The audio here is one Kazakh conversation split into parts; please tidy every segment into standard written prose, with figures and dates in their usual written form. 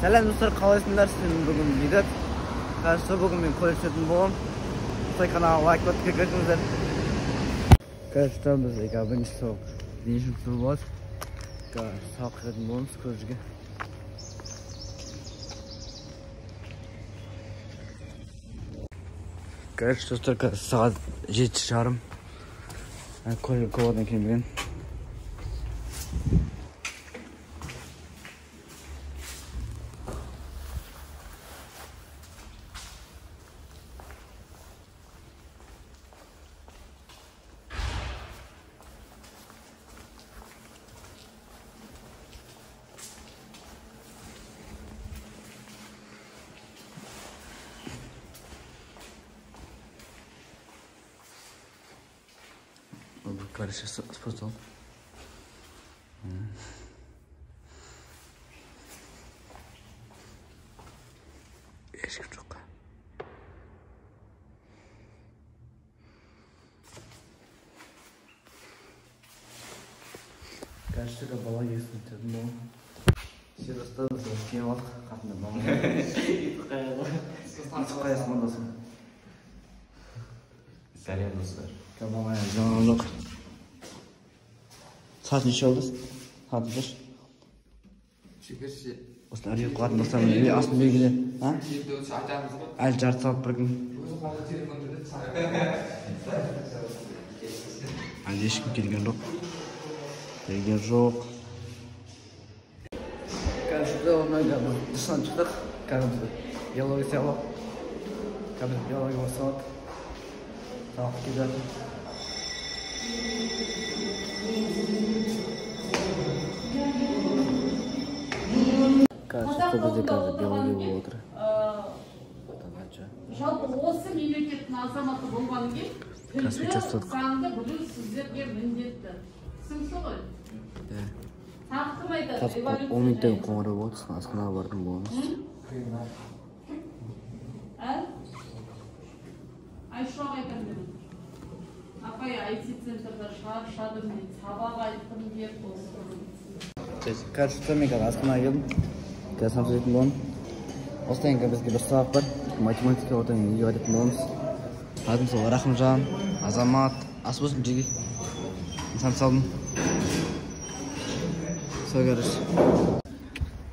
Сәлем достар, қалайсыңдар? Сіздермен бүгін Медет. Қазір бүгін мен колледж боламын. Осылай каналға лайк басып кіргізіңіздер. Қазір біз бірінші сабақ дене шынықтыру болады. Қазір сабақ кіретін боламыз колледжге. Короче, достар, қазір сағат 7:30. Колледж көп адам келмеген. Короче, спортзал. Ешкім жоқ. Короче, бала есін өтетін болым. Все достар, біз киіп алдық. Қасында мама. Ит қаясың ондасың. Сәлем достар. Мама жаңа жоқ. Сағат неше oldu? Сағат неше? Шекерші. Осыны әрі қылатын достар, астын белгіле. Айтамыз ғой. Әлі жарты сағат бір күн. Өзі қолында телефон жүреді. Әлі ешкім келген жоқ. Келген жоқ. Короче, біз дұшынан шықтық. Қазір біз биология сабақ. Қазір биология басталады. Сабақ келе жатыр. Қазір бізде қазір биология болып отыр. Жалпы осы мемлекеттің азаматы болғаннан кейін тілді, заңды білу сіздерге міндетті. Түсінікті ғой? Тағы кім айтады? Қазір 10 минуттан қоңырау болады, сосын асханаға баратын боламыз. Айшуақ айтамын деп отыр. Апай, IT центрда шаршадым дейді, сабақ айттым деп осы. Короче, мен қазір асханаға келдім. Қазір самса жейтін боламын. Осыдан кейін бізге бір сабақ бар. Математика, одан кейін үйге қайтатын боламыз. Атым сол Рахымжан, Азамат, ас болсын жеге. Самса алдым. Сол, короче.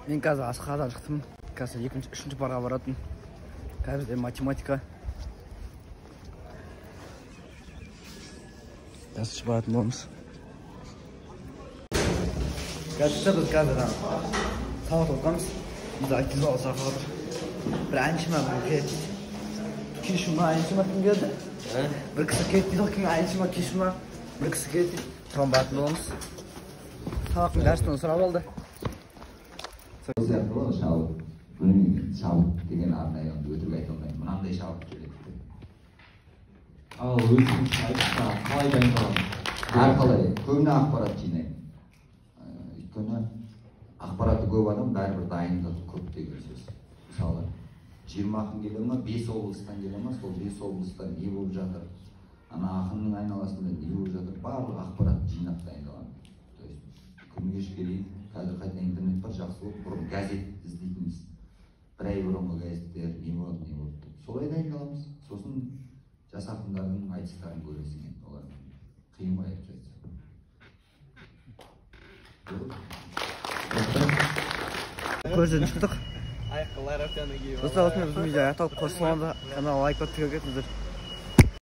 Мен қазір асханадан шықтым. Қазір екінші, үшінші барға баратын. Қазір бізде математика. Қазір баратын боламыз. Қазір біз қазір сабақ оқығанбыз. Біз IT-зал сабақ жатыр. Бір әнші ма бір келеді. Кеші ма әнші ма кім келді? Бір кісі келді дейді ғой, кім әнші ма кеші ма? Бір кісі келді дейді. Соған баратын боламыз. Сабақтың дәрісін сұрап алды. Сол сияқты ғой, шабыт. Білмеймін, шабыт деген арнайы онды өтірік айта алмаймын. Мынандай шабыт келеді деп. Ал өзің айтса, қалай дайындаламын? Әрқалай, көбіне ақпарат жинаймын. Өйткені ақпараты көп адам бәрібір дайындығы көп деген сөз. Мысалы, 20 ақын келе ма, 5 облыстан келе ма, сол 5 облыста не болып жатыр, ана ақынның айналасында не болып жатыр, барлық ақпаратты жинап дайындаламын. То есть күні кешке дейін, қазір қайта интернет бар, жақсы болып, бұрын газет іздейтінбіз. Бір ай бұрынғы газеттер не болады, не болды деп. Солай дайындаламыз. Сосын жас ақындардың айтыстарын көресің енді, олар қиын ғой айтып жатса. Колледжден шықтық. Достар, осымен біздің видео аяқталып, қош саламыз. Каналға лайк басып тіркеліп кетіңіздер.